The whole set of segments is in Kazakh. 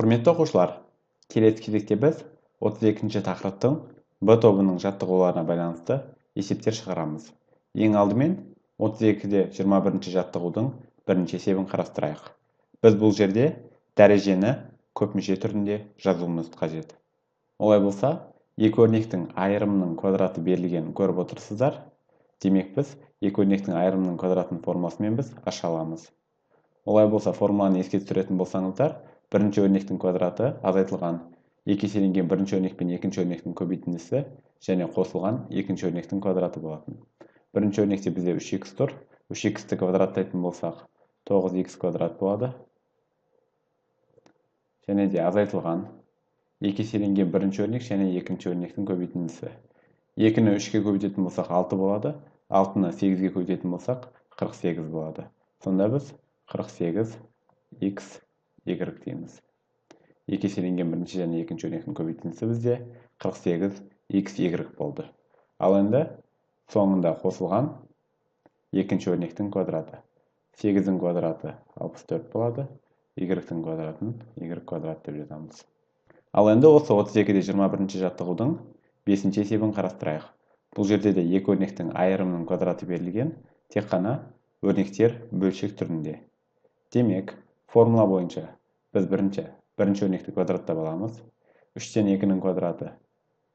Құрметті оқушылар, келесі кезекте біз 32-ші тақырыптың Б тобының жаттығуларына байланысты есептер шығарамыз. Ең алдымен 32-де 21-ші жаттығудың бірінші есебін қарастырайық. Біз бұл жерде дәрежені көпмүше түрінде жазуымыз қажет. Олай болса, екі өрнектің айырымының квадраты берілгенін көріп отырсыздар. Демек, біз екі өрнектің айырымының квадратының формуласымен біз аша аламыз. Олай болса, формуланы еске түсіретін болсаңыздар, бірінші өрнектің квадраты азайтылған екі еселенген бірінші өрнек пен екінші өрнектің көбейтіндісі және қосылған екінші өрнектің квадраты болатын. Бірінші өрнекте бізде 3х тұр. 3х-ті квадраттайтын болсақ, 9х квадрат болады. Және де азайтылған екі еселенген бірінші өрнек және екінші өрнектің көбейтіндісі. 2-ні 3-ке көбейтетін болсақ 6 болады, 6-ны 8-ге көбейтетін болсақ 48 болады. Сонда біз 48 х y дейміз. Екі еселенген бірінші және екінші өрнектің көбейтіндісі бізде 48 х y болды. Ал енді соңында қосылған екінші өрнектің квадраты. 8-дің квадраты 64 болады, y-тің квадратын y квадрат деп жазамыз. Ал енді осы 32-де 21-ші жаттығудың 5-ші есебін қарастырайық. Бұл жерде де екі өрнектің айырымының квадраты берілген, тек қана өрнектер бөлшек түрінде. Демек, формула бойынша біз бірінші өрнекті квадраттап аламыз. 3-тен 2-нің квадраты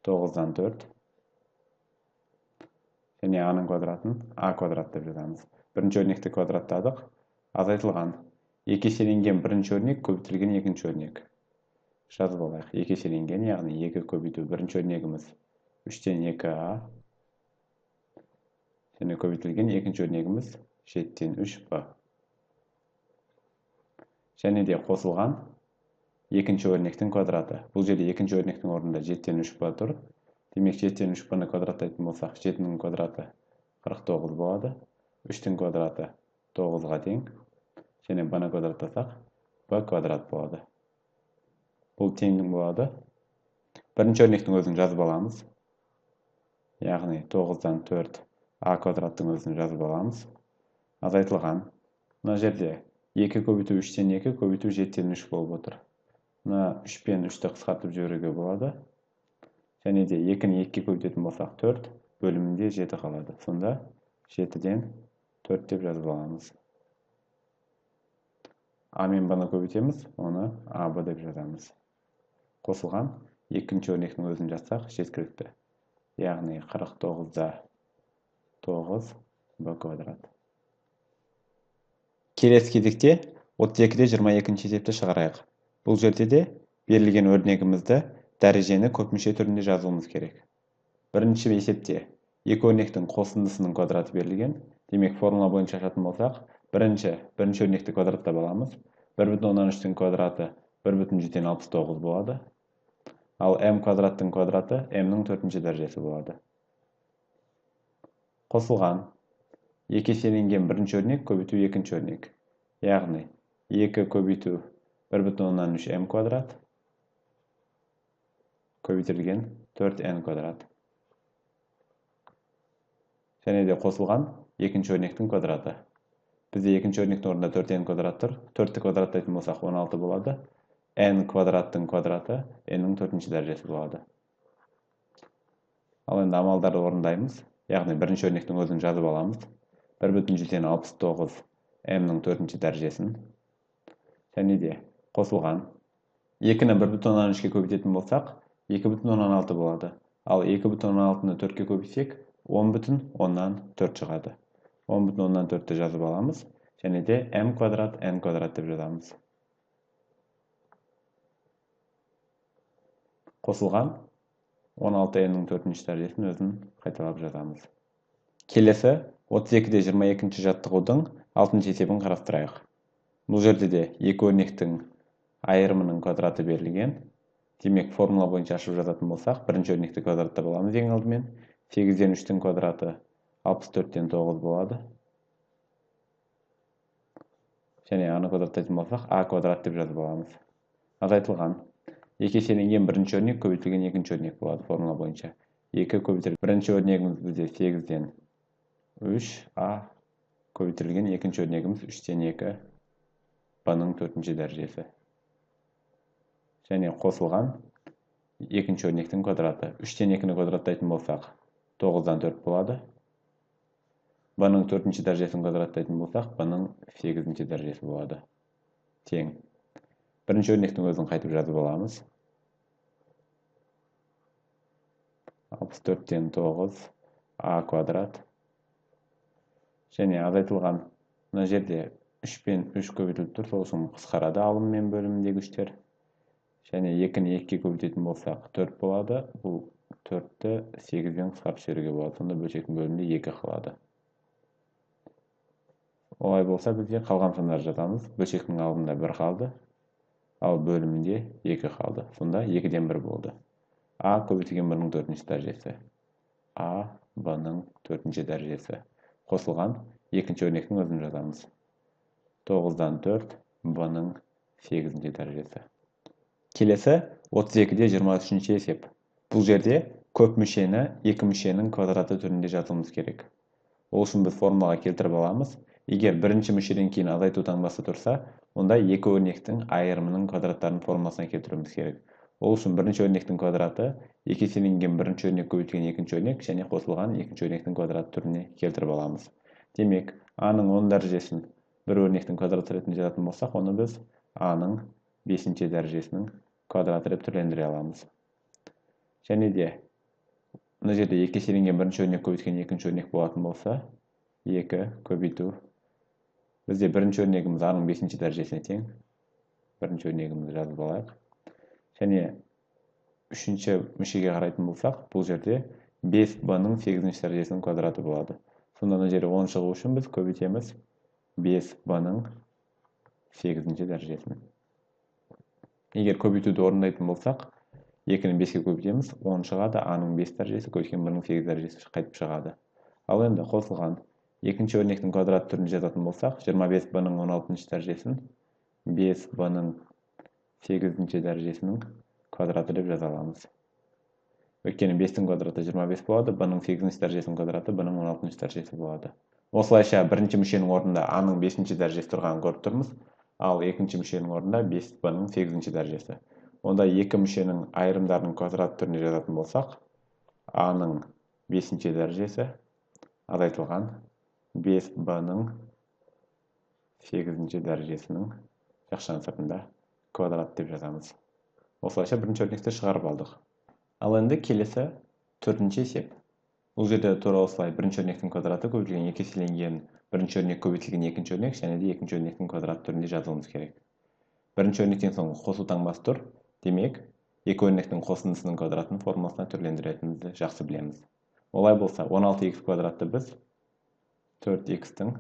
9-дан 4. Және а-ның квадратын а квадрат деп жазамыз. Бірінші өрнекті квадраттадық. Азайтылған екі еселенген бірінші өрнек көбейтілген екінші өрнек. Жазып алайық. Екі еселенген, яғни 2 көбейту бірінші өрнегіміз 3-тен 2а және көбейтілген екінші өрнегіміз 7-тен 3б. Және де қосылған екінші өрнектің квадраты. Бұл жерде екінші өрнектің орнында 7-тен 3б тұр. Демек, 7-тен 3б-ны квадраттайтын болсақ, 7-нің квадраты 49 болады. 3-тің квадраты 9-ға тең. Және b-ны квадраттасақ, b квадрат болады. Бұл теңдің болады. Бірінші өрнектің өзін жазып аламыз. Яғни 9-дан 4 а квадраттың өзін жазып аламыз. Азайтылған. Мына жерде 2 көбейту 3-тен 2 көбейту 7-тен 3 болып отыр. Мына 3 пен 3-ті қысқартып жіберуге болады. Және де 2-ні 2-ге көбейтетін болсақ 4, бөлімінде 7 қалады. Сонда 7-ден 4 деп жазып аламыз. А мен B-ны көбейтеміз, оны АБ деп жазамыз. Қосылған екінші өрнектің өзін жазсақ жеткілікті. Яғни 49-да 9 B квадрат. Келесі кезекте 32-де 22-ші есепті шығарайық. Бұл жерде де берілген өрнегімізді дәрежені көпмүше түрінде жазуымыз керек. Бірінші есепте екі өрнектің қосындысының квадраты берілген. Демек, формула бойынша ашатын болсақ, бірінші өрнекті квадраттап аламыз. 1,3-тің квадраты 1,69 болады. Ал m квадраттың квадраты m-нің 4-ші дәрежесі болады. Қосылған екі еселенген бірінші өрнек көбейту екінші өрнек. Яғни 2 көбейту 1,3 m квадрат көбейтілген 4n квадрат. Және де қосылған екінші өрнектің квадраты. Бізде екінші өрнектің орнында 4n квадрат тұр. 4-ті квадраттайтын болсақ 16 болады. N квадраттың квадраты n-нің 4-ші дәрежесі болады. Ал енді амалдарды орындаймыз. Яғни бірінші өрнектің өзін жазып аламыз. 1,69 m-нің 4-ші дәрежесін. Және де қосылған 2-ні 1,3-ке көбейтетін болсақ 2,6 болады. Ал 2,6-ны 4-ке көбейтсек 10,4 шығады. 10,4-ті жазып аламыз. Және де m квадрат n квадрат деп жазамыз. Қосылған 16n-нің 4-ші дәрежесін өзін қайталап жазамыз. Келесі 32-де 22-ші жаттығудың 6-шы есебін қарастырайық. Бұл жерде де екі өрнектің айырымының квадраты берілген. Демек, формула бойынша ашып жазатын болсақ, бірінші өрнекті квадраттап аламыз ең алдымен. 8-ден 3-тің квадраты 64-тен 9 болады. Және аны квадраттайтын болсақ, а квадрат деп жазып аламыз. Азайтылған екі еселенген бірінші өрнек көбейтілген екінші өрнек болады формула бойынша. 2 көбейтілген бірінші өрнегіміз бізде 8-ден 3 а көбейтілген екінші өрнегіміз 3-тен 2 b-ның 4-ші дәрежесі. Және қосылған екінші өрнектің квадраты. 3-тен 2-ні квадраттайтын болсақ, 9-дан 4 болады. B-ның 4-ші дәрежесін квадраттайтын болсақ, B-ның 8-ші дәрежесі болады. Тең. Бірінші өрнектің өзін қайтып жазып аламыз. 64-тен 9 А квадрат. Және азайтылған мына жерде 3 пен 3 көбейтіліп тұр, сол үшін қысқарады алым мен бөліміндегі үштер. Және 2-ні 2-ге көбейтетін болсақ 4 болады. Бұл 4-ті 8-бен қысқартып жіберуге болады. Сонда бөлшектің бөлімінде 2 қалады. Олай болса бізде қалған сандарды жазамыз. Бөлшектің алымында 1 қалды, ал бөлімінде 2 қалды. Сонда 2-ден 1 болды. А көбейтілген B-ның 4-ші дәрежесі. А B-ның 4-ші дәрежесі. Қосылған екінші өрнектің өзін жазамыз. 9-дан 4 B-ның 8-ші дәрежесі. Келесі 32-де 23-ші есеп. Бұл жерде көп мүшені екі мүшенің квадраты түрінде жазуымыз керек. Ол үшін біз формулаға келтіріп аламыз. Егер бірінші мүшеден кейін азайту таңбасы тұрса, онда екі өрнектің айырымының квадраттарын формуласына келтіруіміз керек. Ол үшін бірінші өрнектің квадраты екі еселенген бірінші өрнек көбейтілген екінші өрнек және қосылған екінші өрнектің квадраты түріне келтіріп аламыз. Демек, А-ның 10 дәрежесін бір өрнектің квадраты ретінде жазатын болсақ, оны біз А-ның 5-ші дәрежесінің квадраты деп түрлендіре аламыз. Және де мына жерде екі еселенген бірінші өрнек көбейтілген екінші өрнек болатын болса, 2 көбейту. Бізде бірінші өрнегіміз А-ның 5-ші дәрежесіне тең. Бірінші өрнегімізді жазып алайық. Және үшінші мүшеге қарайтын болсақ, бұл жерде 5 B-ның 8-ші дәрежесінің квадраты болады. Сонда мына жерде 10 шығу үшін біз көбейтеміз 5 B-ның 8-ші дәрежесін. Егер көбейтуді орындайтын болсақ, 2-ні 5-ке көбейтеміз, 10 шығады, А-ның 5 дәрежесі көбейткен B-ның 8 дәрежесі қайтып шығады. Ал енді қосылған екінші өрнектің квадраты түрінде жазатын болсақ, 25 B-ның 16-шы дәрежесін 5 B-ның 8-ші дәрежесінің квадраты деп жаза аламыз. Өйткені 5-тің квадраты 25 болады, B-ның 8-ші дәрежесінің квадраты B-ның 16-шы дәрежесі болады. Осылайша бірінші мүшенің орнында А-ның 5-ші дәрежесі тұрғанын көріп тұрмыз, ал екінші мүшенің орнында 5 B-ның 8-ші дәрежесі. Онда екі мүшенің айырымдарының квадраты түрінде жазатын болсақ, А-ның 5-ші дәрежесі азайтылған 5 B-ның 8-ші дәрежесінің жақшаның сыртында квадрат деп жазамыз. Осылайша бірінші өрнекті шығарып алдық. Ал енді келесі төртінші есеп. Бұл жерде тура осылай бірінші өрнектің квадраты көбейтілген екі еселенген бірінші өрнек көбейтілген екінші өрнек және де екінші өрнектің квадраты түрінде жазуымыз керек. Бірінші өрнектен соң қосу таңбасы тұр. Демек, екі өрнектің қосындысының квадратын формуласына түрлендіретінімізді жақсы білеміз. Олай болса, 16х квадратты біз 4х-тің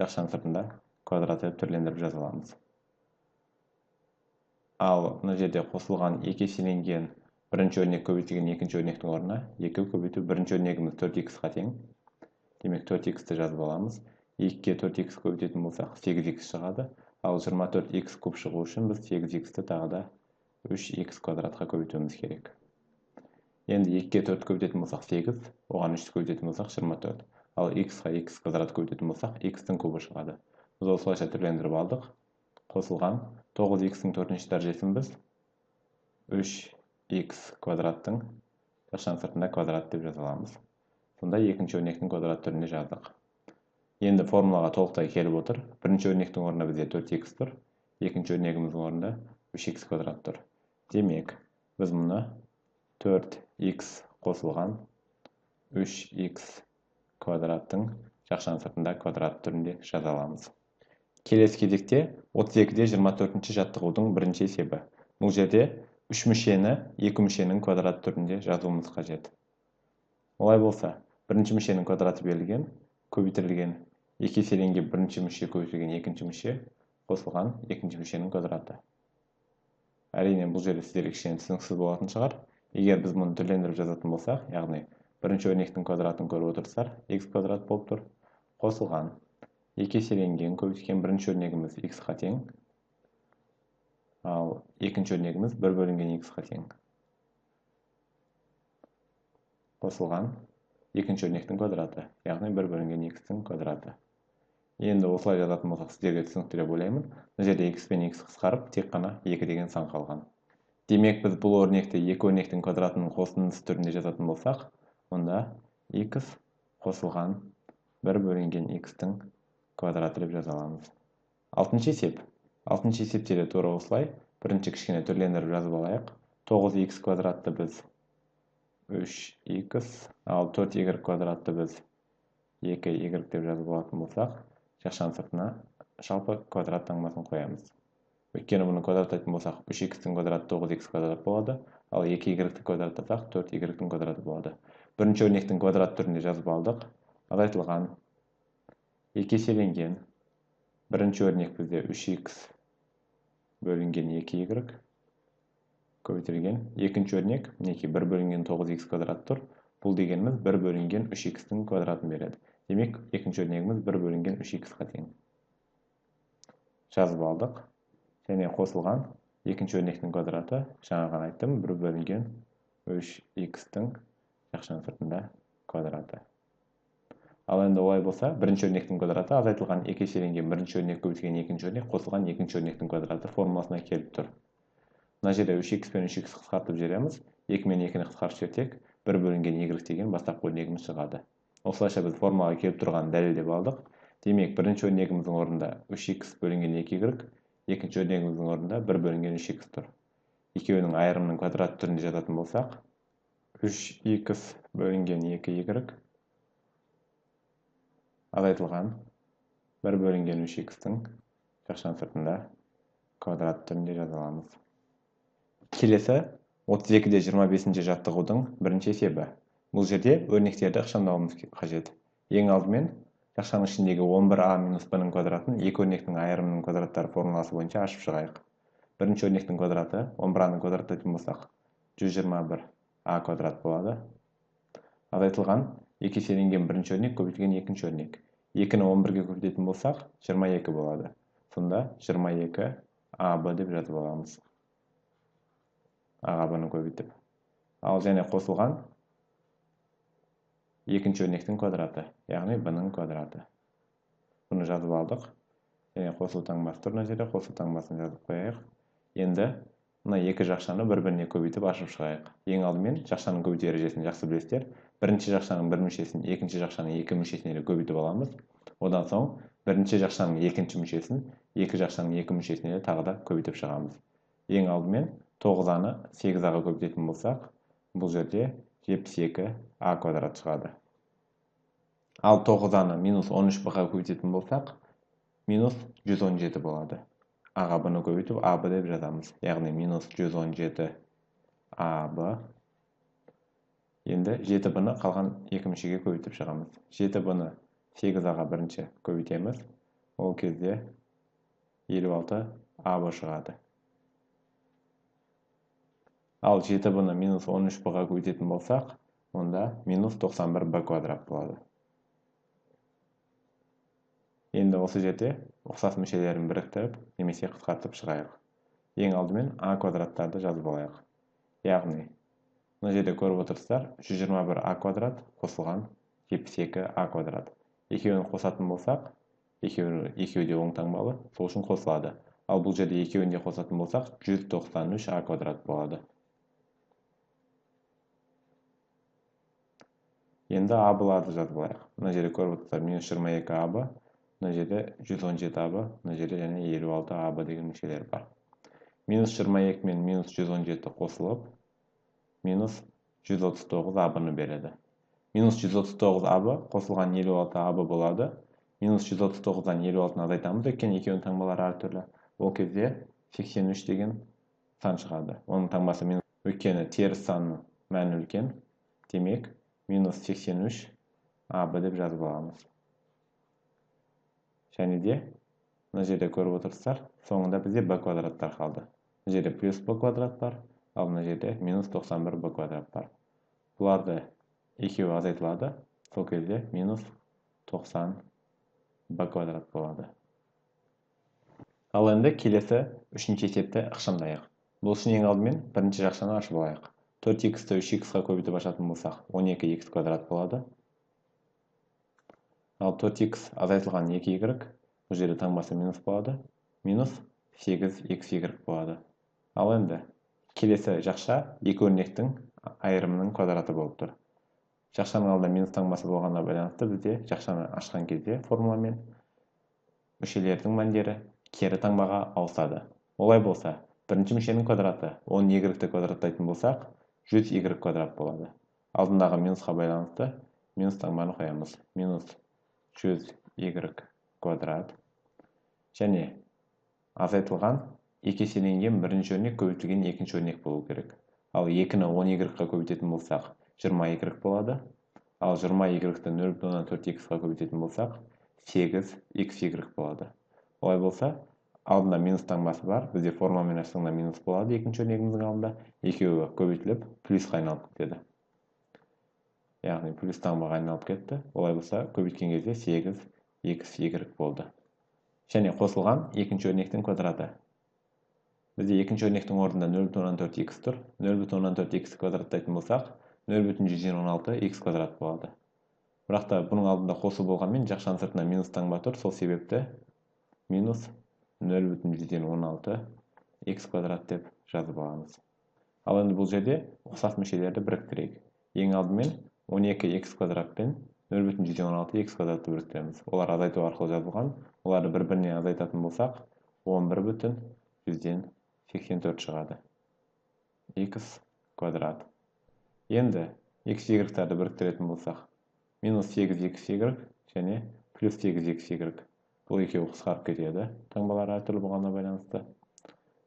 жақшаның сыртында квадраты деп түрлендіріп жаза аламыз. Ал мына жерде қосылған екі еселенген бірінші өрнек көбейтілген екінші өрнектің орнына 2 көбейту бірінші өрнегіміз 4х-қа тең. Демек 4х-ті жазып аламыз. 2-ге 4х көбейтетін болсақ 8х шығады. Ал 24х куб шығу үшін біз 8х-ті тағы да 3х квадратқа көбейтуіміз керек. Енді 2-ге 4 көбейтетін болсақ 8, оған 3 көбейтетін болсақ 24. Ал х-ға х квадрат көбейтетін болсақ х-тің кубы шығады. Біз осылайша түрлендіріп алдық. Қосылған 9х-ның 4-ші дәрежесін біз 3х квадраттың жақшаның сыртында квадрат деп жаза аламыз. Сонда екінші өрнектің квадрат түрінде жаздық. Енді формулаға толықтай келіп отыр. Бірінші өрнектің орнында бізде 4х тұр, екінші өрнегіміздің орнында 3х квадрат тұр. Демек, біз мұны 4х қосылған 3х квадраттың жақшаның сыртында квадрат түрінде жаза аламыз. Келесі кезекте 32-де 24-ші жаттығудың бірінші есебі. Бұл жерде 3 мүшені 2 мүшенің квадраты түрінде жазуымыз қажет. Олай болса, бірінші мүшенің квадраты берілген, көбейтілген 2 еселенген бірінші мүше көбейтілген екінші мүше қосылған екінші мүшенің квадраты. Әрине, бұл жерде сіздерге кішкене түсініксіз болатын шығар. Егер біз мұны түрлендіріп жазатын болсақ, яғни бірінші өрнектің квадратын көріп отырсыздар, х квадрат болып тұр, қосылған 2 еселенген көбейтілген бірінші өрнегіміз х-қа тең, ал екінші өрнегіміз 1 бөлінген х-қа тең. Қосылған екінші өрнектің квадраты, яғни 1 бөлінген х-тің квадраты. Енді осылай жазатын болсақ, сіздерге түсінікті деп ойлаймын. Мына жерде х пен х қысқарып, тек қана 2 деген сан қалған. Демек, біз бұл өрнекті екі өрнектің квадратының қосындысы түрінде жазатын болсақ, онда x қосылған 1 бөлінген x-тің квадраты деп жаза аламыз. Алтыншы есеп. Алтыншы есепте де тура осылай. Бірінші кішкене түрлендіріп жазып алайық. 9x квадратты біз 3x, ал 4y квадратты біз 2y деп жазып алатын болсақ, жақшаның сыртына жалпы квадрат таңбасын қоямыз. Өйткені бұны квадраттайтын болсақ, 3x-тің квадраты 9x квадрат болады, ал 2y-ті квадраттасақ, 4y-тің квадраты болады. Бірінші өрнектің квадрат түрінде жазып алдық. Азайтылған, екі еселенген. Бірінші өрнек бізде 3x бөлінген 2y көбейтілген. Екінші өрнек, мінекей 1 бөлінген 9x квадрат тұр. Бұл дегеніміз 1 бөлінген 3x-тің квадратын береді. Демек, екінші өрнегіміз 1 бөлінген 3x-қа тең. Жазып алдық. Және қосылған екінші өрнектің квадраты, жаңа ғана айттым, 1 бөлінген 3x-тің жақшаның сыртында квадраты. Ал енді олай болса, бірінші өрнектің квадраты азайтылған екі еселенген бірінші өрнек көбейтілген екінші өрнек қосылған екінші өрнектің квадраты формуласына келіп тұр. Мына жерде 3x пен 3x қысқартып жібереміз. 2 мен 2-ні қысқартып жіберсек, 1 бөлінген y деген бастапқы өрнегіміз шығады. Осылайша біз формулаға келіп тұрғанын дәлелдеп алдық. Демек, бірінші өрнегіміздің орнында 3x бөлінген 2y, екінші өрнегіміздің орнында 1 бөлінген 3x тұр. Екеуінің айырымының квадрат түрінде жазатын болсақ, 3x бөлінген 2y азайтылған 1 бөлінген 3x-тің жақшаның сыртында квадрат түрінде жаза аламыз. Келесі 32-де 25 жаттығудың бірінші есебі. Бұл жерде өрнектерді ықшамдауымыз қажет. Ең алдымен жақшаның ішіндегі 11а минус b-ның квадратын екі өрнектің айырымының квадраттары формуласы бойынша ашып шығайық. Бірінші өрнектің квадраты 11а-ның квадраттайтын болсақ, 121а квадрат болады. Азайтылған екі еселенген бірінші өрнек көбейтілген екінші өрнек. 2-ні 11-ге көбейтетін болсақ, 22 болады. Сонда 22ab деп жазып аламыз. А-ға b-ны көбейтіп. Ал және қосылған екінші өрнектің квадраты, яғни b-ның квадраты. Бұны жазып алдық. Және қосылу таңбасы тұр мына жерде, қосылу таңбасын жазып қояйық. Енді мына екі жақшаны бір-біріне көбейтіп ашып шығайық. Ең алдымен жақшаның көбейту ережесін жақсы білесіздер. Бірінші жақшаның бір мүшесін екінші жақшаның екі мүшесіне де көбейтіп аламыз. Одан соң бірінші жақшаның екінші мүшесін екі жақшаның екі мүшесіне де тағы да көбейтіп шығамыз. Ең алдымен 9-аны 8-ға көбейтетін болсақ, бұл жерде 72а квадрат шығады. Ал 9-аны минус 13b-ға көбейтетін болсақ, минус 117 болады. А-ға b-ны көбейтіп AB деп жазамыз. Яғни минус 117ab. Енді 7b-ны қалған екі мүшеге көбейтіп шығамыз. 7b-ны 8-ға бірінші көбейтеміз. Ол кезде 56ab шығады. Ал 7b-ны минус 13b-ға көбейтетін болсақ, онда минус 91b квадрат болады. Енді осы жерде ұқсас мүшелерін біріктіріп немесе қысқартып шығайық. Ең алдымен а квадраттарды жазып алайық. Яғни, мына жерде көріп отырсыздар, 121а квадрат қосылған 72а квадрат. Екеуін қосатын болсақ, екеуі де оң таңбалы, сол үшін қосылады. Ал бұл жерде екеуін де қосатын болсақ, 193а квадрат болады. Енді А-ларды жазып алайық. Мына жерде көріп отырсыздар, минус 22аб, мына жерде 117аб, мына жерде және 56аб деген мүшелер бар. Минус 22 мен минус 117 қосылып, минус 139аб-ны береді. Минус 139аб қосылған 56аб болады. Минус 139-дан 56-ны азайтамыз, өйткені екеуінің таңбалары әртүрлі. Ол кезде 83 деген сан шығады. Оның таңбасы минус, өйткені теріс санның мәні үлкен. Демек, минус 83аб деп жазып аламыз. Және де мына жерде көріп отырсыздар, соңында бізде b квадраттар қалды. Мына жерде плюс b квадрат бар, ал мына жерде минус 91b квадрат бар. Бұларды екеуі азайтылады, сол кезде минус 90b квадрат болады. Ал енді келесі үшінші есепті ықшамдайық. Бұл үшін ең алдымен бірінші жақшаны ашып алайық. 4x-ті 3x-қа көбейтіп ашатын болсақ, 12x квадрат болады. Ал 4x азайтылған 2y, бұл жерде таңбасы минус болады, минус 8xy болады. Ал енді Келесі жақша екі өрнектің айырымының квадраты болып тұр. Жақшаның алдында минус таңбасы болғанына байланысты бізде жақшаны ашқан кезде формуламен мүшелердің мәндері кері таңбаға ауысады. Олай болса, бірінші мүшенің квадраты 10y-ті квадраттайтын болсақ, 100y квадрат болады. Алдындағы минусқа байланысты минус таңбаны қоямыз. Минус 100y квадрат және азайтылған екі еселенген бірінші өрнек көбейтілген екінші өрнек болу керек. Ал 2-ні 10y-ға көбейтетін болсақ, 20y болады. Ал 20y-ті 0,4x-ға көбейтетін болсақ, 8xy болады. Олай болса, алдында минус таңбасы бар. Бізде формуламен ашсаңда минус болады екінші өрнегіміздің алдында. Екеуі көбейтіліп плюсқа айналып кетеді. Яғни плюс таңбаға айналып кетті. Олай болса, көбейткен кезде 8xy болды. Және қосылған екінші өрнектің квадраты. Бізде екінші өрнектің орнында 0,4x тұр. 0,4x квадраттайтын болсақ, 0,116x квадрат болады. Бірақ та бұның алдында қосу болғанмен жақшаның сыртында минус таңба тұр. Сол себепті минус 0,116x квадрат деп жазып аламыз. Ал енді бұл жерде ұқсас мүшелерді біріктірейік. Ең алдымен 12x квадрат пен 0,116x квадратты біріктіреміз. Олар азайту арқылы жазылған. Оларды бір-біріне азайтатын болсақ, 11,184 шығады. X квадрат. Енді x y-тарды біріктіретін болсақ, минус 8xy және плюс 8xy. Бұл екеуі қысқарып кетеді, таңбалары әртүрлі болғанына байланысты.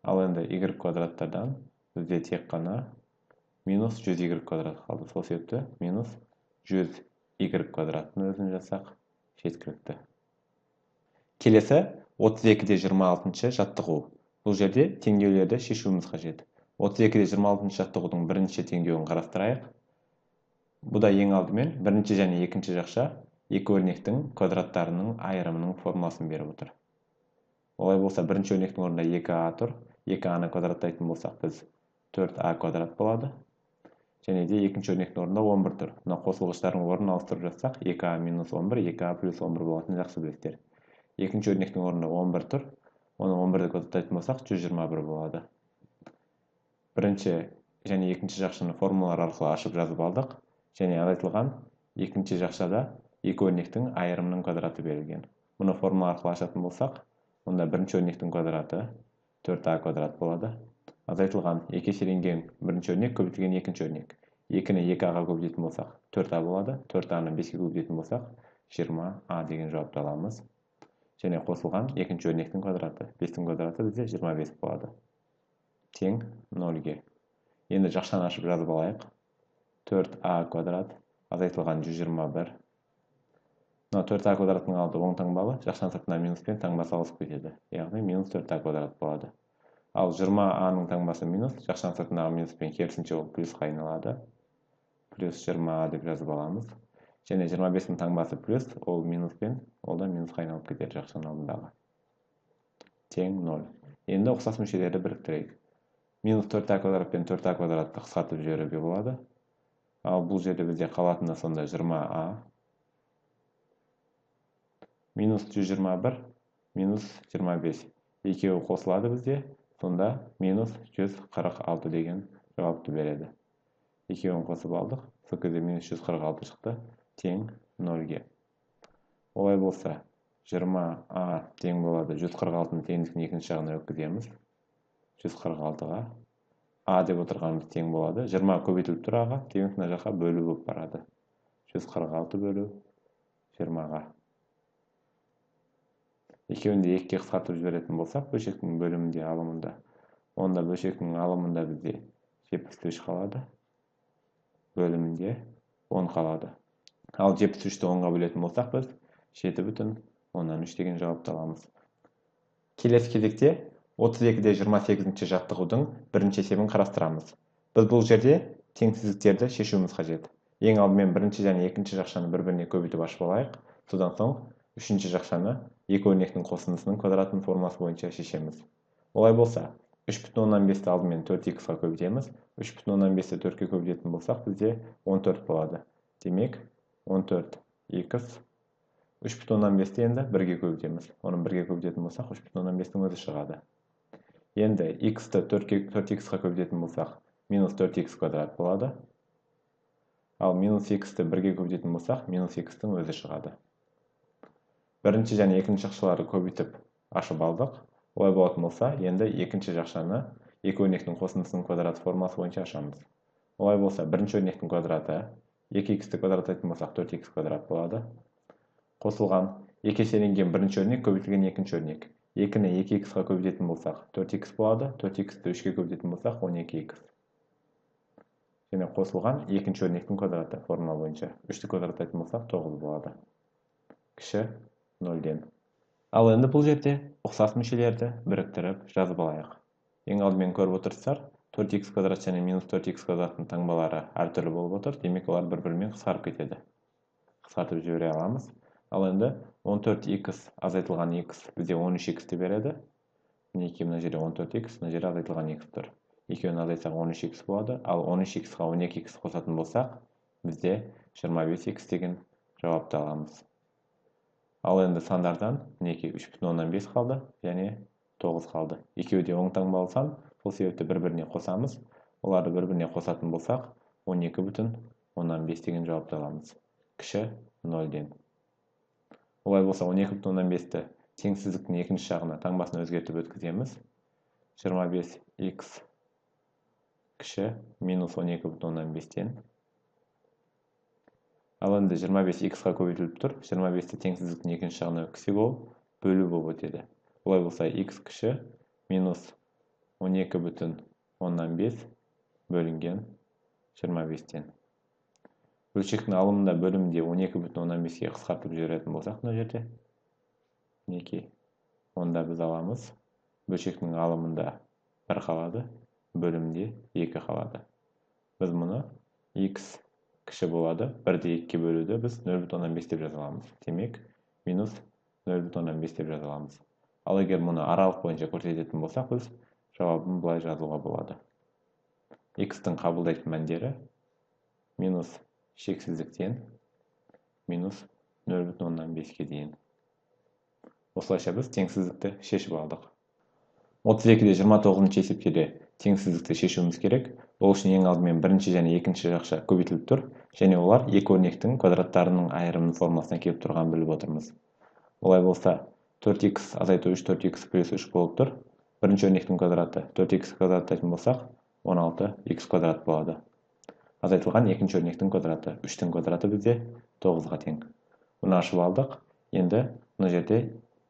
Ал енді y квадраттардан бізде тек қана минус 100y квадрат қалды. Сол себепті минус 100y квадраттың өзін жазсақ жеткілікті. Келесі 32-де 26 жаттығу. Бұл жерде теңдеулерді шешуіміз қажет. 32-де 26 жаттығудың бірінші теңдеуін қарастырайық. Бұда ең алдымен бірінші және екінші жақша екі өрнектің квадраттарының айырымының формуласын беріп отыр. Олай болса, бірінші өрнектің орнында 2а тұр. 2а-ны квадраттайтын болсақ, біз 4а квадрат болады. Және де екінші өрнектің орнында 11 тұр. Мына қосылғыштардың орнын ауыстырып жазсақ, 2а минус 11, 2а плюс 11 болатынын жақсы білесіздер. Екінші өрнектің орнында 11 тұр. Оны 11-ді квадраттайтын болсақ, 121 болады. Бірінші және екінші жақшаны формулалар арқылы ашып жазып алдық. Және азайтылған екінші жақшада екі өрнектің айырымының квадраты берілген. Мұны формула арқылы ашатын болсақ, онда бірінші өрнектің квадраты 4а квадрат болады. Азайтылған екі еселенген бірінші өрнек көбейтілген екінші өрнек. 2-ні 2а-ға көбейтетін болсақ, 4а болады. 4а-ны 5-ге көбейтетін болсақ, 20а деген жауапты аламыз. Және қосылған екінші өрнектің квадраты. 5-тің квадраты бізде 25 болады. Тең 0-ге. Енді жақшаны ашып жазып алайық. 4а квадрат азайтылған 121. Мына 4а квадраттың алды оң таңбалы, жақшаның сыртында минуспен таңбасы ауысып кетеді. Яғни минус 4а квадрат болады. Ал 20а-ның таңбасы минус, жақшаның сыртындағы минуспен керісінше ол плюсқа айналады. Плюс 20а деп жазып аламыз. Және 25-тің таңбасы плюс, ол минуспен, ол да минусқа айналып кетеді жақшаның алдындағы. Тең 0. Енді ұқсас мүшелерді біріктірейік. Минус 4а квадрат пен 4а квадратты қысқартып жіберуге болады. Ал бұл жерде бізде қалатыны сонда 20а. Минус 121, минус 25. Екеуі қосылады бізде, сонда минус 146 деген жауапты береді. Екеуін қосып алдық, сол кезде минус 146 шықты, тең 0-ге. Олай болса, 20а тең болады, 146-ны теңдіктің екінші жағына өткіземіз. 146-ға. А деп отырғанымыз тең болады. 20 көбейтіліп тұр аға, демек мына жаққа бөлу болып барады. 146 бөлу 20-ға. Екеуін де 2-ге қысқартып жіберетін болсақ, бөлшектің бөлімінде алымында. Онда бөлшектің алымында бізде 73 қалады. Бөлімінде 10 қалады. Ал 73-ті 10-ға бөлетін болсақ, біз 7,3 деген жауапты аламыз. Келесі кезекте 32-де 28 жаттығудың бірінші есебін қарастырамыз. Біз бұл жерде теңсіздіктерді шешуіміз қажет. Ең алдымен бірінші және екінші жақшаны бір-біріне көбейтіп ашып алайық. Содан соң үшінші жақшаны екі өрнектің қосындысының квадратының формуласы бойынша шешеміз. Олай болса, 3,5-ті алдымен 4х-ға көбейтеміз. 3,5-ті 4-ке көбейтетін болсақ, бізде 14 болады. Демек, 14х 3,5-ті енді 1-ге көбейтеміз. Оны 1-ге көбейтетін болсақ, 3,5-тің өзі шығады. Енді x-ті 4x-қа көбейтетін болсақ, минус 4x квадрат болады. Ал минус x-ті 1-ге көбейтетін болсақ, минус x-тің өзі шығады. Бірінші және екінші жақшаларды көбейтіп ашып алдық. Олай болатын болса, енді екінші жақшаны екі өрнектің қосындысының квадраты формасы бойынша ашамыз. Олай болса, бірінші өрнектің квадраты 2x-ті квадраттайтын болсақ, 4x квадрат болады. Қосылған 2 еселенген бірінші өрнек көбейтілген екінші өрнек. 2-ні 2x-қа көбейтетін болсақ, 4x болады. 4x-ті 3-ге көбейтетін болсақ, 12x. Және қосылған екінші өрнектің квадраты формула бойынша 3-ті квадраттайтын болсақ, 9 болады. Кіші 0-ден. Ал енді бұл жерде ұқсас мүшелерді біріктіріп жазып алайық. Ең алдымен көріп отырсыздар, 4x квадрат және минус 4x квадраттың таңбалары әртүрлі болып отыр. Демек, олар бір-бірімен қысқарып кетеді. Қысқартып жібере аламыз. Ал енді 14x азайтылған x бізде 13x-ті береді. Мінекей, мына жерде 14x, мына жерде азайтылған x тұр. Екеуін азайтсақ 13x болады. Ал 13x-қа 12x қосатын болсақ, бізде 25x деген жауапты аламыз. Ал енді сандардан мінекей 3,5 қалды және 9 қалды. Екеуі де оң таңбалы сан, сол себепті бір-біріне қосамыз. Оларды бір-біріне қосатын болсақ, 12,5 деген жауапты аламыз. Кіші 0-ден. Олай болса, 12,5-ті теңсіздіктің екінші жағына таңбасын өзгертіп өткіземіз. 25x кіші минус 12,5-тен. Ал енді 25x-қа көбейтіліп тұр. 25-ті теңсіздіктің екінші жағына өткізсек, ол бөлу болып өтеді. Олай болса, x кіші минус 12,5 бөлінген 25-тен. Бөлшектің алымында бөлімінде 12,5-ке қысқартып жіберетін болсақ, мына жерде мінекей, онда біз аламыз. Бөлшектің алымында 1 қалады, бөлімде 2 қалады. Біз мұны x кіші болады, 1-ді 2-ге бөлуді біз 0,5 деп жаза аламыз. Демек, минус 0,5 деп жаза аламыз. Ал егер мұны аралық бойынша көрсететін болсақ, біз жауабын былай жазуға болады. X-тің қабылдайтын мәндері минус шексіздіктен минус 0,5-ке дейін. Осылайша біз теңсіздікті шешіп алдық. 32-де 29 есепте де теңсіздікті шешуіміз керек. Ол үшін ең алдымен бірінші және екінші жақша көбейтіліп тұр, және олар екі өрнектің квадраттарының айырымының формуласына келіп тұрғанын біліп отырмыз. Олай болса, 4x азайту 3, 4x плюс 3 болып тұр. Бірінші өрнектің квадраты 4x квадраттайтын болсақ, 16x квадрат болады. Азайтылған екінші өрнектің квадраты 3-тің квадраты бізде 9-ға тең. Бұны ашып алдық. Енді мына жерде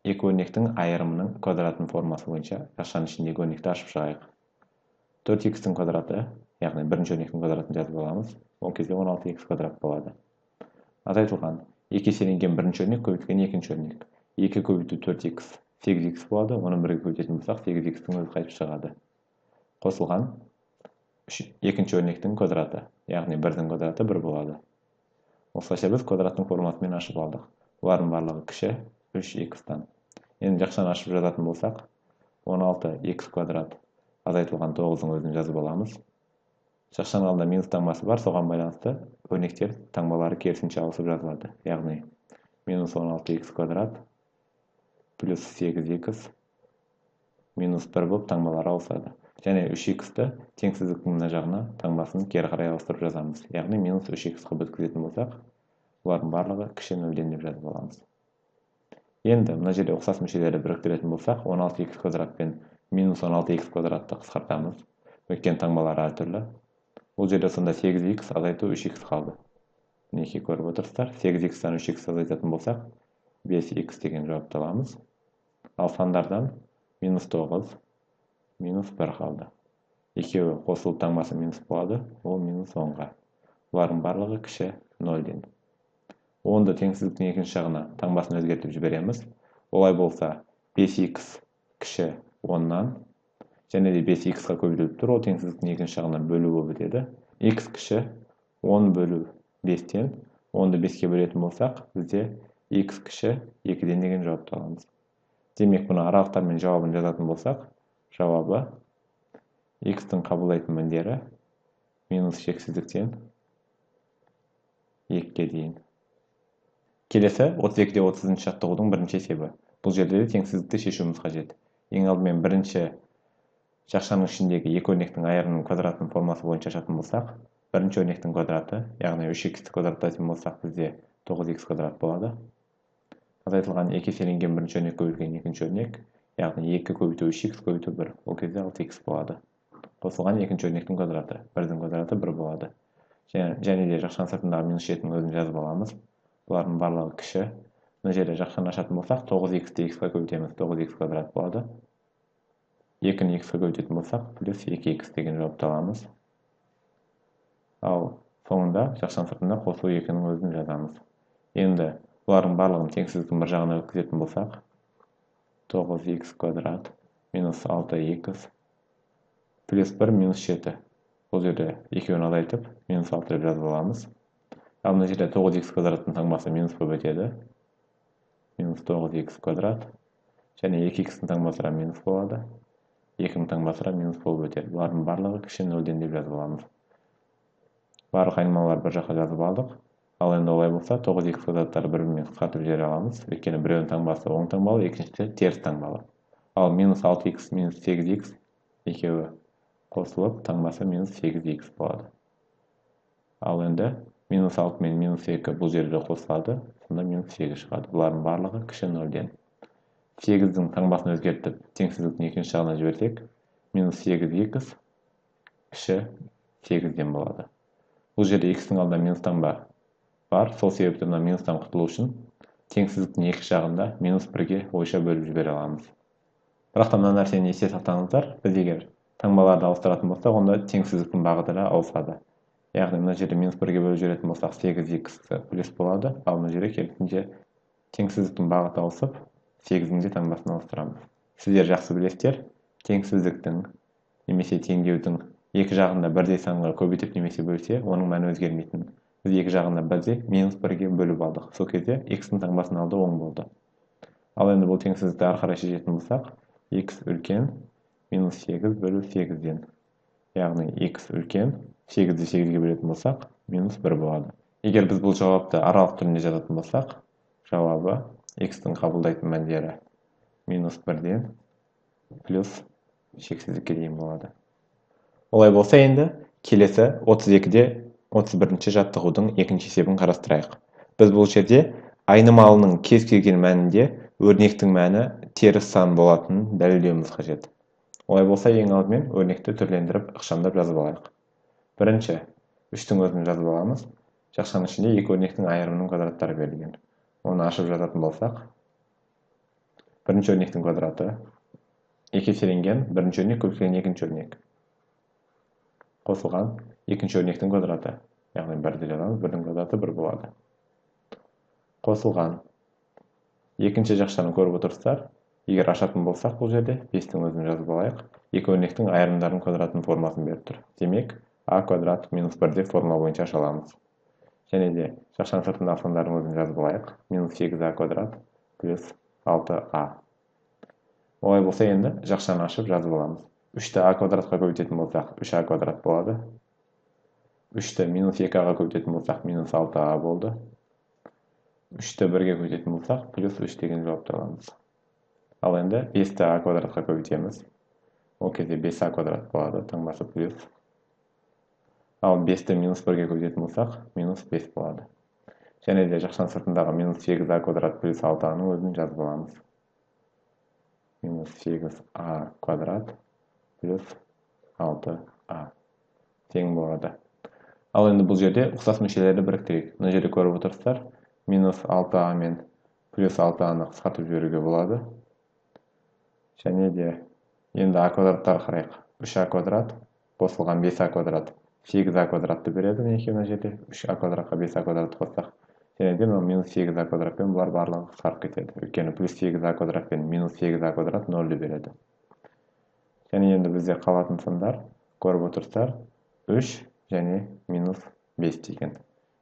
екі өрнектің айырымының квадратының формасы бойынша жақшаның ішіндегі өрнекті ашып шығайық. 4x-тің квадраты, яғни бірінші өрнектің квадратын жазып аламыз. Ол кезде 16x квадрат болады. Азайтылған 2 еселенген бірінші өрнек көбейтілген екінші өрнек. 2 көбейту 4x 8x болады. Оны 1-ге көбейтетін болсақ, 8x-тің өзі қайтып шығады. Қосылған екінші өрнектің квадраты, яғни 1-дің квадраты 1 болады. Осылайша біз квадраттың формасымен ашып алдық. Бұлардың барлығы кіші 3x-тан. Енді жақшаны ашып жазатын болсақ, 16x квадрат азайтылған 9-ың өзін жазып аламыз. Жақшаның алдында минус таңбасы бар, соған байланысты өрнектер таңбалары керісінше ауысып жазылады. Яғни минус 16x квадрат плюс 8x минус 1 болып таңбалары ауысады. Және 3x-ті теңсіздіктің мына жағына таңбасын кері қарай ауыстырып жазамыз. Яғни минус 3x қылып өткізетін болсақ, бұлардың барлығы кіші 0-ден деп жазып аламыз. Енді мына жерде ұқсас мүшелерді біріктіретін болсақ, 16x квадрат пен минус 16x квадратты қысқартамыз. Өйткені таңбалары әртүрлі. Бұл жерде сонда 8x азайту 3x қалды. Мінекей көріп отырсыздар, 8x-тан 3x азайтатын болсақ, 5x деген жауапты аламыз. Ал сандардан минус 9, минус 1 қалды. Екеуі қосылып таңбасы минус болады, ол минус 10-ға. Бұлардың барлығы кіші 0-ден. 10-ды теңсіздіктің екінші жағына таңбасын өзгертіп жібереміз. Олай болса, 5x кіші 10-нан, және де 5x-қа көбейтіліп тұр, ол теңсіздіктің екінші жағына бөлу болып өтеді. X кіші 10 бөлу 5-тен, 10-ды 5-ке бөлетін болсақ, бізде x кіші 2-ден деген жауапты аламыз. Демек, бұны аралықтармен жауабын жазатын болсақ, жауабы x-тің қабылдайтын мәндері минус шексіздіктен 2-ге дейін. Келесі 32-де 30 жаттығудың бірінші есебі. Бұл жерде де теңсіздікті шешуіміз қажет. Ең алдымен бірінші Жақшаның ішіндегі екі өрнектің айырымының квадратының формасы бойынша ашатын болсақ, бірінші өрнектің квадраты, яғни 3х-ті квадраттайтын болсақ, бізде 9х квадрат болады. Азайтылған 2 еселенген бірінші өрнек көбейтілген екінші өрнек, яғни 2 көбейту 3х көбейту 1, ол кезде 6х болады. Қосылған екінші өрнектің квадраты, 1-дің квадраты 1 болады. Және де жақшаның сыртындағы минус 7-нің өзін жазып аламыз. Бұлардың барлығы кіші. Мына жерде жақшаны ашатын болсақ, 9х-ті х-ға көбейтеміз, 9х квадрат болады. 2-ні х-ға көбейтетін болсақ, плюс 2х деген жауапты аламыз. Ал соңында жақшаның сыртында қосу 2-нің өзін жазамыз. Енді бұлардың барлығын теңсіздіктің бір жағына өткізетін болсақ, 9х квадрат минус 6х плюс 1 минус 7. Бұл жерде екеуін азайтып, минус 6 деп жазып аламыз. Ал мына жерде 9х квадраттың таңбасы минус болып өтеді. Минус 9х квадрат. Және 2х-тің таңбасы минус болады. 2-нің таңбасы минус болып өтеді. Бұлардың барлығы кіші 0-ден деп жазып аламыз. Барлық айнымалылар бір жаққа жазып алдық. Ал енді олай болса, 9х квадраттары бір-бірімен қысқартып жібере аламыз. Өйткені біреуінің таңбасы оң таңбалы, екіншісі теріс таңбалы. Ал минус 6х минус 8х екеуі қосылып, таңбасы минус 8х болады. Ал енді минус 6 мен минус 2 бұл жерде қосылады, сонда минус 8 шығады. Бұлардың барлығы кіші 0-ден. 8-дің таңбасын өзгертіп, теңсіздіктің екінші жағына жіберсек, минус 8х кіші 8-ден болады. Бұл жерде х-тің алдында минус таңба бар, сол себепті мына минустан құтылу үшін теңсіздіктің екі жағында минус 1-ге ойша бөліп жібере аламыз. Бірақ та мына нәрсені есте сақтаңыздар, біз егер таңбаларды ауыстыратын болсақ, онда теңсіздіктің бағыты да ауысады. Яғни мына жерде минус 1-ге бөліп жіберетін болсақ, 8х плюс болады, ал мына жерде керісінше теңсіздіктің бағыты ауысып, 8-дің де таңбасын ауыстырамыз. Сіздер жақсы білесіздер, теңсіздіктің немесе теңдеудің екі жағында бірдей санға көбейтіп немесе бөлсе, оның мәні өзгермейтін. Біз екі жағында бірдей минус 1-ге бөліп алдық. Сол кезде х-тің таңбасын алды оң болды. Ал енді бұл теңсіздікті ары қарай шешетін болсақ, х үлкен минус 8 бөлу 8-ден. Яғни х үлкен 8-ді 8-ге бөлетін болсақ, минус 1 болады. Егер біз бұл жауапты аралық түрінде жазатын болсақ, жауабы х-тің қабылдайтын мәндері минус 1-ден плюс шексіздікке дейін болады. Олай болса енді келесі 32-де 31-ші жаттығудың екінші есебін қарастырайық. Біз бұл жерде айнымалының кез келген мәнінде өрнектің мәні теріс сан болатынын дәлелдеуіміз қажет. Олай болса ең алдымен өрнекті түрлендіріп ықшамдап жазып алайық. Бірінші, 3-тің өзін жазып аламыз. Жақшаның ішінде екі өрнектің айырымының квадраттары берілген. Оны ашып жазатын болсақ, бірінші өрнектің квадраты екі еселенген бірінші өрнек көбейтілген екінші өрнек қосылған екінші өрнектің квадраты, яғни 1-ді жазамыз, 1-дің квадраты 1 болады. Қосылған екінші жақшаны көріп отырсыздар, егер ашатын болсақ бұл жерде 5-тің өзін жазып алайық. Екі өрнектің айырымдарының квадратының формасын беріп тұр. Демек, а квадрат минус 1 деп формула бойынша аша аламыз. Және де жақшаның сыртындағы сандардың өзін жазып алайық. Минус 8а квадрат плюс 6а. Олай болса енді жақшаны ашып жазып аламыз. 3-ті а квадратқа көбейтетін болсақ, 3а квадрат болады. 3-ті минус 2-ға көбейтетін болсақ, минус 6а болды. 3-ті 1-ге көбейтетін болсақ, плюс 3 деген жауапты аламыз. Ал енді 5-ті а квадратқа көбейтеміз. Ол кезде 5а квадрат болады, таңбасы плюс. Ал 5-ті минус 1-ге көбейтетін болсақ, минус 5 болады. Және де жақшаның сыртындағы минус 8а квадрат плюс 6-ның өзін жазып аламыз. Минус 8а квадрат плюс 6а тең болады. Ал енді бұл жерде ұқсас мүшелерді біріктірейік. Мына жерде көріп отырсыздар, минус 6а мен плюс 6-аны қысқартып жіберуге болады. Және де енді а квадраттарға қарайық. 3а квадрат қосылған 5а квадрат 8а квадратты береді. Мінекей мына жерде 3а квадратқа 5а квадратты қоссақ, және де мынау минус 8а квадратпен бұлар барлығы қысқарып кетеді. Өйткені плюс 8а квадрат пен минус 8а квадрат 0-ді береді. Және енді бізде қалатын сандар көріп отырсыздар, 3 және минус 5 деген.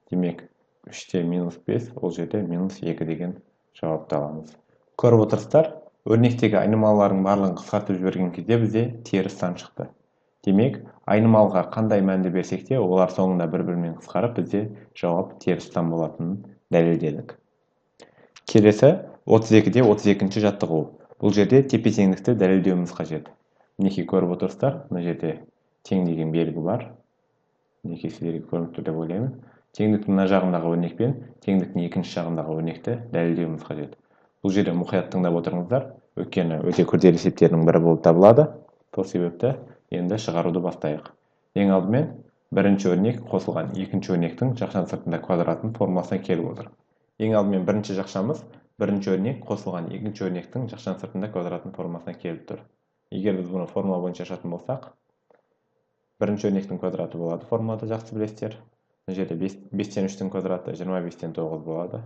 Демек, 3-те минус 5, ол жерде минус 2 деген жауапты аламыз. Көріп отырсыздар, өрнектегі айнымалылардың барлығын қысқартып жіберген кезде бізде теріс сан шықты. Демек, айнымалыға қандай мәнді берсек те, олар соңында бір-бірімен қысқарып, бізде жауап теріс сан болатынын дәлелдедік. Келесі 32-де 32-ші жаттығу. Бұл жерде тепе-теңдікті дәлелдеуіміз қажет. Мінекей көріп отырсыздар, мына жерде тең деген белгі бар. Мінекей сіздерге көрініп тұр деп ойлаймын. Теңдіктің мына жағындағы өрнекпен теңдіктің екінші жағындағы өрнекті дәлелдеуіміз қажет. Бұл жерде мұқият тыңдап отырыңыздар, өйткені өте күрделі есептердің бірі болып табылады. Сол себепті енді шығаруды бастайық. Ең алдымен бірінші өрнек қосылған екінші өрнектің жақшаның сыртында квадраттың формуласына келіп отыр. Ең алдымен бірінші жақшамыз бірінші өрнек қосылған екінші өрнектің жақшаның сыртында квадраттың формуласына келіп тұр. Егер біз бұны формула бойынша ашатын болсақ, бірінші өрнектің квадраты болады, формулада жақсы білесіздер. Мына жерде 5-тен 3-тің квадраты 25-тен 9 болады.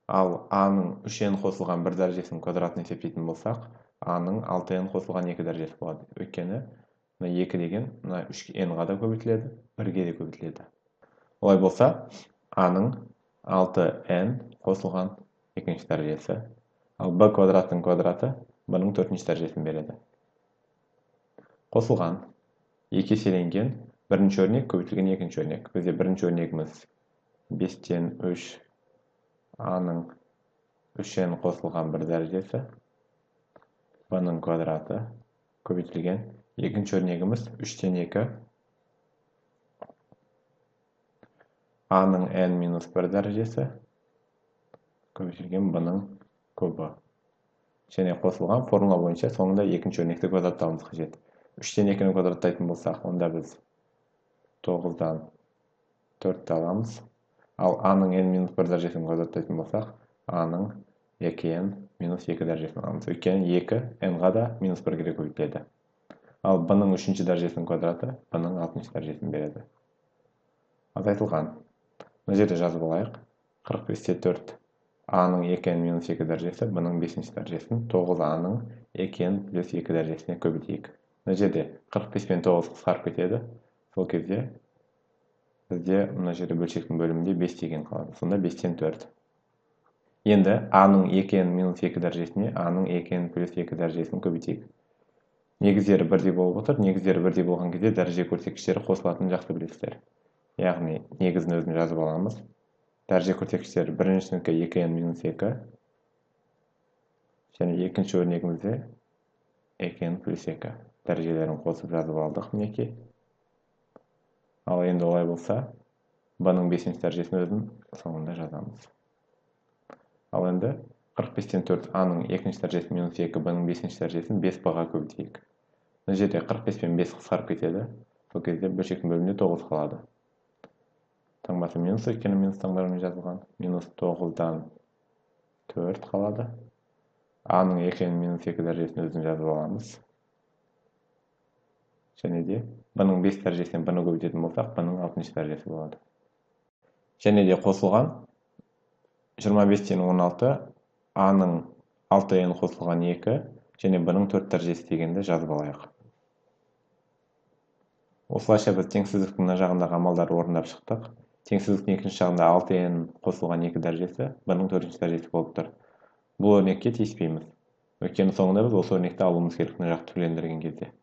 Ал а-ның 3n қосылған 1 дәрежесінің квадратын есептейтін болсақ, а-ның 6n қосылған 2 дәрежесі болады. Өйткені мына 2 деген мына 3n-ға да көбейтіледі, 1-ге де көбейтіледі. Олай болса, а-ның 6n қосылған екінші дәрежесі, ал b квадраттың квадраты b-ның төртінші дәрежесін береді. Қосылған екі еселенген бірінші өрнек көбейтілген екінші өрнек. Бізде бірінші өрнегіміз 5-тен 3 а-ның 3n қосылған 1 дәрежесі, b-ның квадраты көбейтілген екінші өрнегіміз 3-тен 2 а-ның n минус 1 дәрежесі көбейтілген b-ның кубы. Және қосылған формула бойынша соңында екінші өрнекті квадраттауымыз қажет. 3-тен 2-ні квадраттайтын болсақ, онда біз 9-дан 4-ті аламыз. Ал а-ның n минус 1 дәрежесін квадраттайтын болсақ, а-ның 2n минус 2 дәрежесін аламыз. Өйткені 2 n-ға да минус 1-ге де көбейтіледі. Ал b-ның 3-ші дәрежесінің квадраты b-ның 6-шы дәрежесін береді. Азайтылған. Мына жерде жазып алайық. 45-те 4 а-ның 2n минус 2 дәрежесі b-ның 5-ші дәрежесін 9a-ның 2n плюс 2 дәрежесіне көбейтейік. Мына жерде 45 пен 9 қысқарып кетеді. Сол кезде бізде мына жерде бөлшектің бөлімінде 5 деген қалады. Сонда 5-тен 4. Енді а-ның 2n минус 2 дәрежесіне а-ның 2n плюс 2 дәрежесін көбейтейік. Негіздері бірдей болып отыр. Негіздері бірдей болған кезде дәреже көрсеткіштері қосылатынын жақсы білесіздер. Яғни негізін өзін жазып аламыз. Дәреже көрсеткіштері біріншінікі 2n минус 2 және екінші өрнегімізде 2n плюс 2. Дәрежелерін қосып жазып алдық мінекей. Ал енді олай болса, b-ның 5-ші дәрежесін өзін соңында жазамыз. Ал енді 45-тен 4 а-ның екінші дәрежесі минус 2 b-ның 5-ші дәрежесін 5b-ға көбейтейік. Мына жерде 45 пен 5 қысқарып кетеді. Сол кезде бөлшектің бөлімінде 9 қалады. Таңбасы минус, өйткені минус таңбамен жазылған. Минус 9-дан 4 қалады. А-ның 2n минус 2 дәрежесін өзін жазып аламыз. Және де b-ның 5 дәрежесінен b-ны көбейтетін болсақ, b-ның 6-шы дәрежесі болады. Және де қосылған 25-тен 16 а-ның 6n қосылған 2 және b-ның 4 дәрежесі дегенді жазып алайық. Осылайша біз теңсіздіктің мына жағындағы амалдарды орындап шықтық. Теңсіздіктің екінші жағында 6n қосылған 2 дәрежесі b-ның 4-ші дәрежесі болып тұр. Бұл өрнекке тиіспейміз. Өйткені соңында біз осы өрнекті алуымыз керек мына жақты түрлендірген кезде.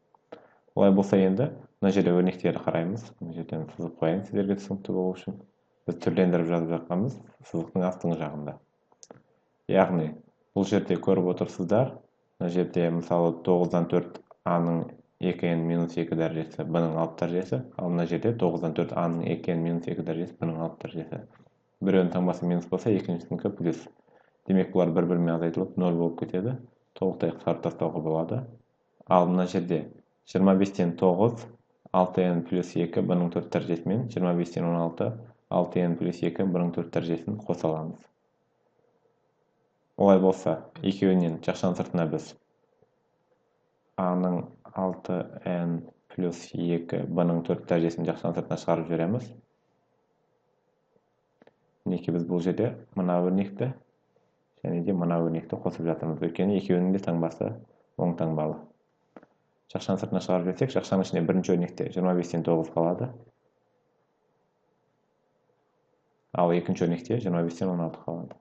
Олай болса енді мына жерде өрнектерді қараймыз. Мына жерден сызып қояйын сіздерге түсінікті болу үшін. Біз түрлендіріп жазып жатқанбыз сызықтың астыңғы жағында. Яғни бұл жерде көріп отырсыздар, мына жерде мысалы 9-дан 4 а-ның 2n минус 2 дәрежесі b-ның 6 дәрежесі, ал мына жерде 9-дан 4 а-ның 2n минус 2 дәрежесі b-ның 6 дәрежесі. Біреуінің таңбасы минус болса, екіншісінікі плюс. Демек бұлар бір-бірімен азайтылып 0 болып кетеді. Толықтай қысқартып тастауға болады. Ал мына жерде 25-тен 9 6n плюс 2 b-ның 4 дәрежесімен 25-тен 16 6n плюс 2 b-ның 4 дәрежесін қоса аламыз. Олай болса, екеуінен жақшаның сыртына біз а-ның 6n плюс 2 b-ның 4 дәрежесін жақшаның сыртына шығарып жібереміз. Мінекей біз бұл жерде мына өрнекті және де мына өрнекті қосып жатырмыз. Өйткені екеуінің де таңбасы оң таңбалы. Жақшаның сыртына шығарып жіберсек, жақшаның ішінде бірінші өрнекте 25-тен 9 қалады. Ал екінші өрнекте 25-тен 16 қалады.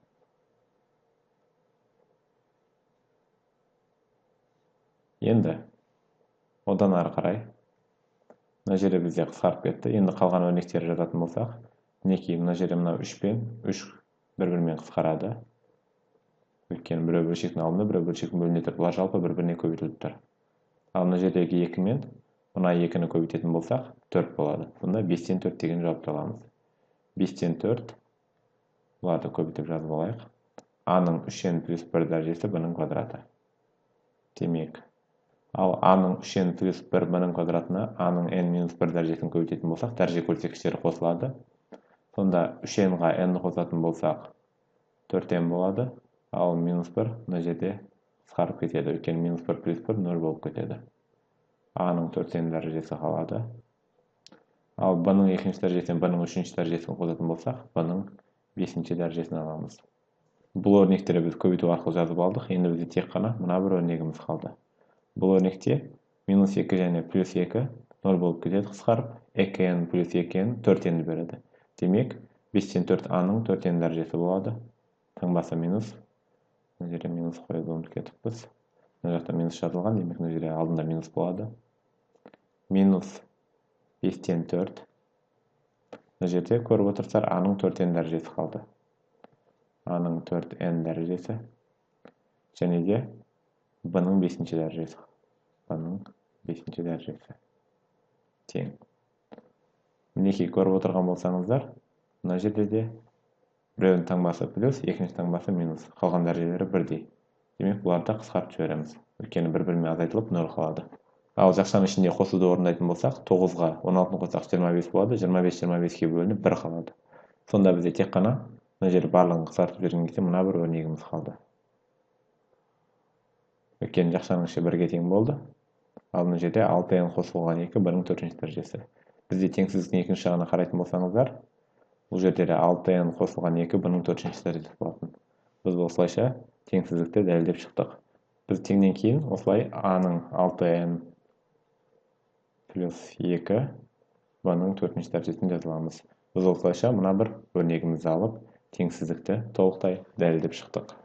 Енді одан ары қарай мына жерде бізде қысқарып кетті. Енді қалған өрнектерді жазатын болсақ, мінекей мына жерде мына 3 пен 3 бір-бірімен қысқарады. Өйткені біреу бөлшектің алдында, біреу бөлшектің бөлімінде тұр. Бұлар жалпы бір-біріне көбейтіліп тұр. Ал мына жердегі 2 мен мына 2-ні көбейтетін болсақ, 4 болады. Сонда 5-тен 4 деген жауапты аламыз. 5-тен 4, бұларды көбейтіп жазып алайық. А-ның 3n плюс 1 дәрежесі b-ның квадраты. Демек, ал А-ның 3n плюс 1 b-ның квадратына А-ның n минус 1 дәрежесін көбейтетін болсақ, дәреже көрсеткіштері қосылады. Сонда 3n-ға n-ні қосатын болсақ, 4n болады. Ал минус 1 мына жерде қысқарып кетеді. Өйткені минус 1 плюс 1 0 болып кетеді. А-ның 4n дәрежесі қалады. Ал b-ның екінші дәрежесін b-ның үшінші дәрежесін қосатын болсақ, b-ның бесінші дәрежесін аламыз. Бұл өрнектерді біз көбейту арқылы жазып алдық. Енді бізде тек қана мына бір өрнегіміз қалды. Бұл өрнекте минус 2 және плюс 2 0 болып кетеді қысқарып, 2n плюс 2n 4n береді. Демек, 5-тен 4 а-ның 4n дәрежесі болады. Таңбасы минус. Мына жерде минус қоюды ұмытып кетіппіз. Мына жақта минус жазылған, демек мына жерде алдында минус болады. Минус 5-тен 4. Мына жерде көріп отырсыздар, а-ның 4n дәрежесі қалды. А-ның 4n дәрежесі және де b-ның 5-ші дәрежесі. B-ның 5-ші дәрежесі тең. Мінекей көріп отырған болсаңыздар, мына жерде де біреуінің таңбасы плюс, екінші таңбасы минус. Қалған дәрежелері бірдей. Демек, бұларды қысқартып жібереміз. Өйткені бір-бірімен азайтылып 0 қалады. Ал жақшаның ішінде қосуды орындайтын болсақ, 9-ға 16-ны қоссақ 25 болады, 25 25-ке бөлініп 1 қалады. Сонда бізде тек қана мына жерде барлығын қысқартып жіберген кезде мына бір өрнегіміз қалды. Өйткені жақшаның іші 1-ге тең болды. Ал мына жерде 6n қосылған 2 b-ның 4-ші дәрежесі. Бізде теңсіздіктің екінші жағына қарайтын болсаңыздар, бұл жерде де 6n қосылған 2 b-ның 4-ші дәрежесі болатын. Біз осылайша теңсіздікті дәлелдеп шықтық. Біз теңнен кейін осылай а-ның 6n плюс 2 b-ның 4-ші дәрежесін жаза аламыз. Біз осылайша мына бір өрнегімізді алып, теңсіздікті толықтай дәлелдеп шықтық.